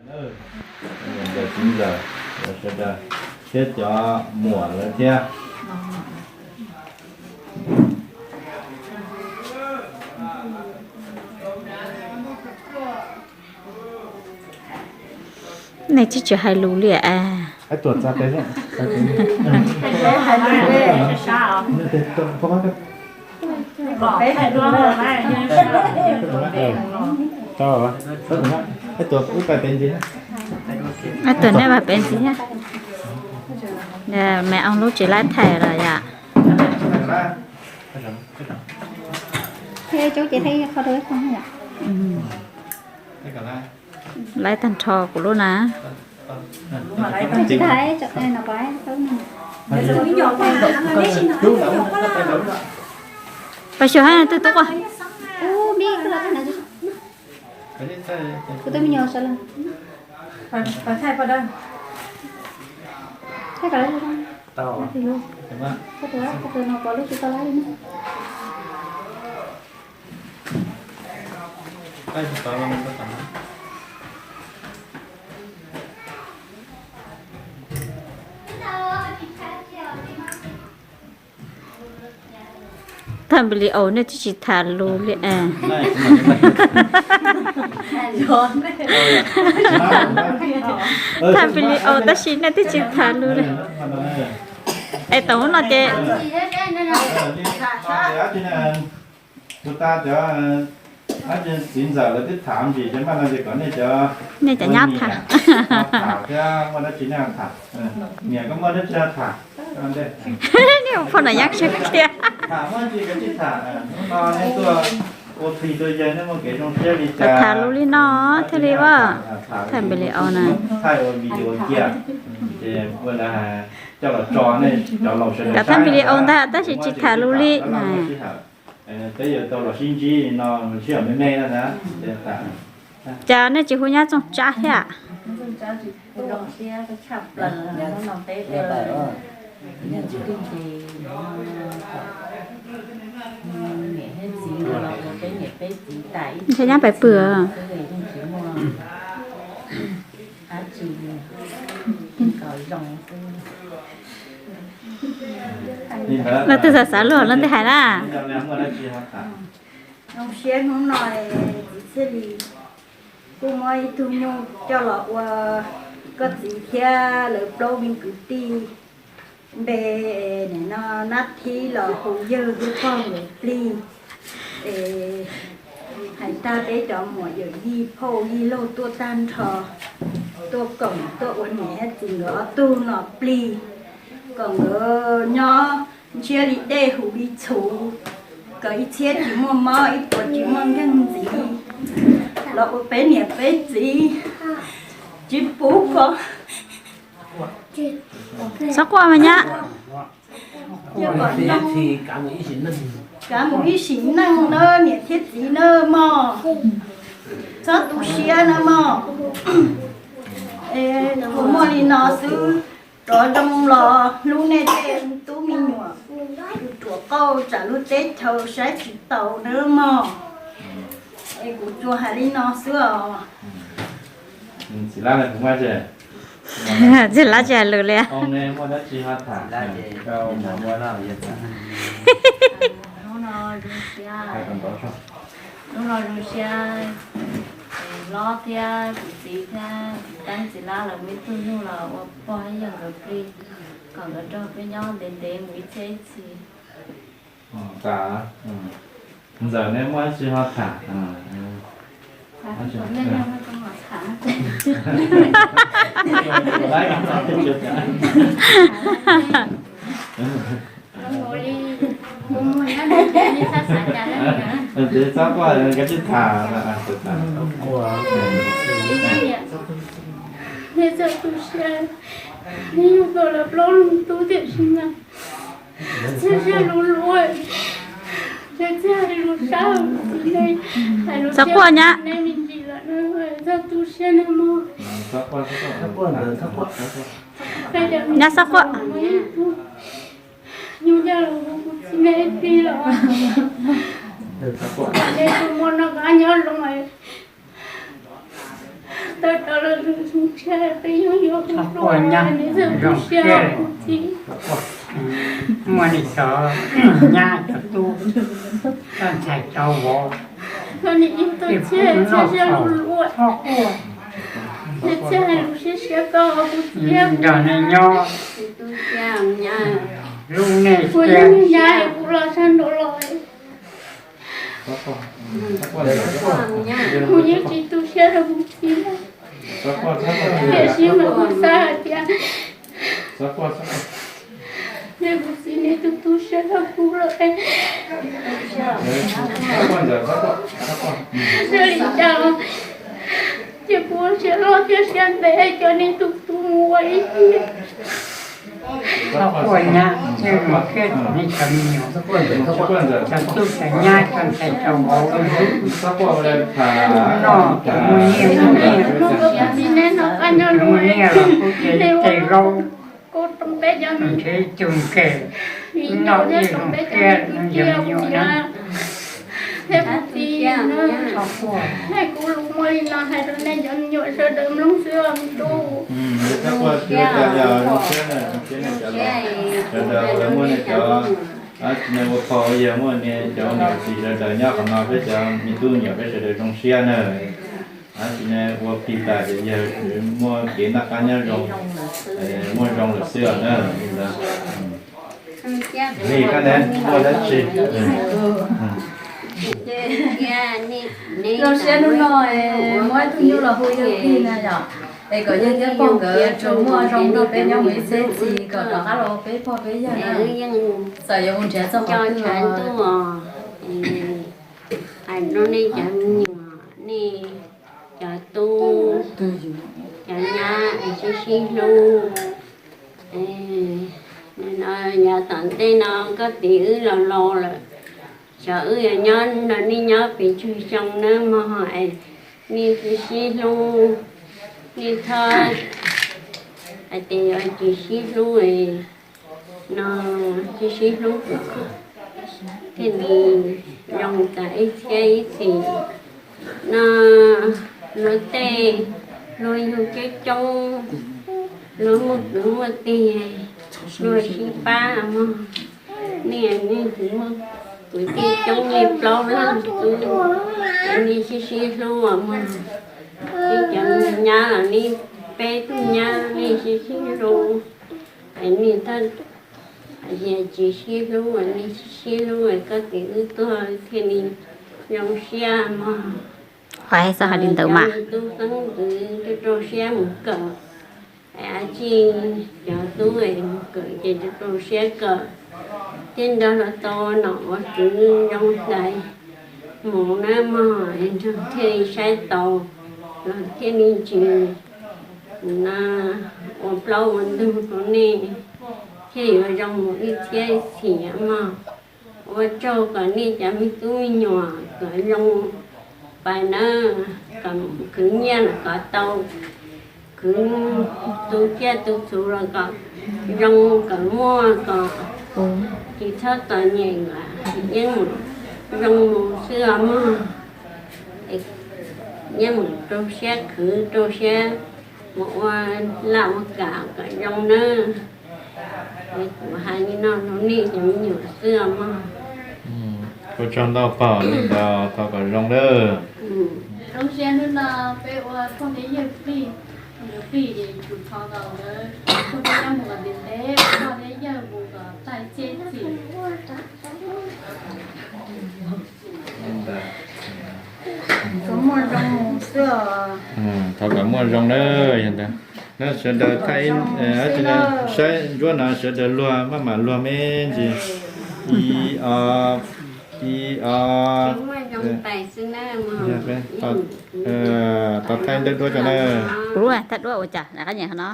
Ntxawm txiv ntxawm, sawv daws, thiab cov muam lawv thiab. Nej twb tsis hais lus li as. Ib tug nej pab pem ntxiv thiab. Maiv Oos lub tsis laib thaij los yom. Laib tag nrho kuv lub na. Pab xyuas hab twg tub quaj. Thaj Npis Lis Aus nej twb tsis tham lus li. Thaj Npis Lis Aus tab sis nej twb tsis tham lus li. Es tam hnub no ces Tus tas cov, txiv ntxawm lawv twb tham ntsis ces maj no ces kom nej cov, nej cov nyab tham thiab muaj dab tsi nej tham. Niam koj muaj dab tsi tham? Nej ua phauj na yab tshab kiag. Tham muaj dab tsi koj tsis tham, hnub no nej tuaj ua plig tua yawg nej muaj kev zoo siab li cas? Tham lus li no thiaj li ua. Thaj Npis Lis Aus na, thaij ua video cia, ces ua coj los tso nej cov laus sawv daws. Cov Thaj Npis Lis Aus ntag tab sis tsis tham lus li na. Peb yuav tau los sib ntsib li no sib yom me me na. Cas nej tsis hu nyab Txooj Tsab thiab? Ntshe nyab pais pw. Leej twg xav xav luag leej twg hais na. Zoo siab hnub no txiv Txhiaj Lis kuj muab ib tug nyuj coj los ua koj txiv thiab lawv plaub me kwv tij npe, nim no Nab Thib los hu yawg thiab pog nkawd plig. Es hais tag peb cov muam yawm yij phauj yij laug tuaj tag nrho, tuaj koom tuaj ua niam thiab txiv nkawd ob tug no plig, kom nkawd nyob ntshiab li dej huv li txhuv, kom ib txhiab tsis muaj mob ib puas tsis muaj nkeeg ntxiv, los ua peb niam peb txiv tsis pub kom. Txhob quaj mas nyab. Kav mus ib sim neej na niam thiab txiv na mog. Txhob tu siab na mog. Kuv muaj li no xwb, rov zoo los hlub nej tej tub me nyuam, tus ruam qauj tsam lub teb chaws saib tsis taus na mog. Es kuv tsuas hais li no xwb os. Txiv Lab tsis hais lus li. Hnub no zoo siab, hnub no zoo siab, Hlob thiab kuv txiv thiab txiv Teeb txiv Lab lawv muaj ib tug nyuj los ua pog thiab yawg nkawd plig, kom nkawd nrog peb nyob ntev ntev mus ib txhiab ib txhis. Ntxawm nej muaj dab tsi ho tham? Txhob quaj, koj tsis tham. Nej txhob tu siab, nej yug tau lawv plaub leeg tub tiam sis mas txhob siab luv luv, txhob hais lus sab txiv neej, hais lus sab txiv neej me ntsis lawm, txhob tu siab nawb mog. Nyab txhob quaj. Nyuj coj los hu kuv txiv neej plig los, nej tus muam no kav nyob zoo. Tau rau lawv lub xyoo tshiab peb yeej yuav hu hlua nws txawm tu siab rau kuv txiv. Muaj nej cov nyab cov tub, cov ntxhais cov vauv, txhob nws ib tug thiab txhob siab lug lua, txhob quaj, thiab txhob hais lus siab siab koj kuv txiv nrog nej nyob. Lub nej kuv yeej nyab kuv los sab nraud los, kuv yeej tsis tu siab rau kuv txiv. Tiam sis mas kuv xav hais tias, tias kuv txiv nws tus tu siab rau kuv lawm, sawv li cas los ces kuv siab loj thiab siab ntev coj nws tus tu mus ua ib tiam. Txhob quaj nyab, nej zoo siab rau nej cov me nyuam, cov tub cov nyab cov ntxhais cov vauv, noj muaj nyiaj muaj nyiaj, muaj nyiaj los kuj ces tes zaub, ntshe ib tug nkeeg, noj ib zoo siab, yog me nyuam na. Thiab kuv txiv, kuv lus muaj li no hais rau nej cov me nyuam sawv daws mloog xwb os me tub. Sawv daws lawv muaj nej cov, tsis ne ua pog ua yawg muaj nej cov niam txiv sawv daws nyob qhov no peb cov me tub me nyuam peb sawv daws zoo siab na. Tsis ne ua plig tas ces yawg muaj kev noj qab nyob zoo, muaj zoo lawm xwb os na. Li koj ne muaj dab tsi? Zoo siab hnub no muaj ib tug nyuj los hu yawg plig na yom, es kom yawg thiab pog nkawd tsuas muaj zoo nrog peb nyob mus ib txhiab txhis kom rov qab los ua peb pog peb yawg na. Txawm yuav mus nrhiav txog qhov twg los. Hais rau nej cov me nyuam, nej cov tub cov nyab es sib sib hlub. Yav tom ntej no koj txiv wb los laus lawm, xyov wb yuav nyob nrog nej nyob pes tsawg xyoo nawb mog, es nej sib sib hlub, nej txhob hais tias yuav tsis sib hlub no, sib sib hlub kom thiaj li zoo tas ib txhiab ib txhis no. Luag tej luag yug coob coob, luag muaj kwv muaj tij, luag sib pab mog. Nej nej kuv muaj kwv tij coob, nej plaub leeg xwb, nej sib sib hlub mog. Nej cov nyab los nej peb tug nyab, nej sib sib hlub, es nej txhob, tsis sib hlub, nej sib sib hlub koj txiv wb tuag thiaj li zoo siab mog. Cov tub xeeb ntxwv rau rau siab mus kawm, es ab tsi cov tub mus kawm ces rau rau siab kawm, thiaj nrog luag tau ua nom ua tswv zoo hlais mus nawb mog, es nrog thiaj li saib tau, los thiaj li tsis na ua plaub ua ntug rau nej, thiaj yuav zoo mus ib txhiab ib txhis mog. Ua tsaug kom nej cov me tub me nyuam kom zoo pais nawb, kom khwv nyiaj los kom tau, khwv tu tsiaj tu txhuv los kom zoo kom muaj, kom tsis txhob txom nyem, yeej zoo mus xwb os mog. Yeej rau siab khwv rau siab mus ua laj ua kam kom zoo nawb. Kuv hais li no rau nej cov me nyuam xwb os mog. Ua tsaug ntau pog, li ntawd thov kom zoo nawb. Zoo siab hnub no peb ua phooj thiab yawg plig, yawg plig es kuv thov kom nkawd phooj thiab yawg mus kom ntev ntev, pog thiab yawg mus kom tag txhiab txhis. Thov kom muaj zoo nawb, yog ntawd. Sawv daws thaij, saib ntsuab no sawv daws luag maj mam luag me ntsis. Ib, ob, ib, ob. Tos thaij ntawv duab tso na. Kuv lub thaij duab ua cas na, qab nyem qhov no.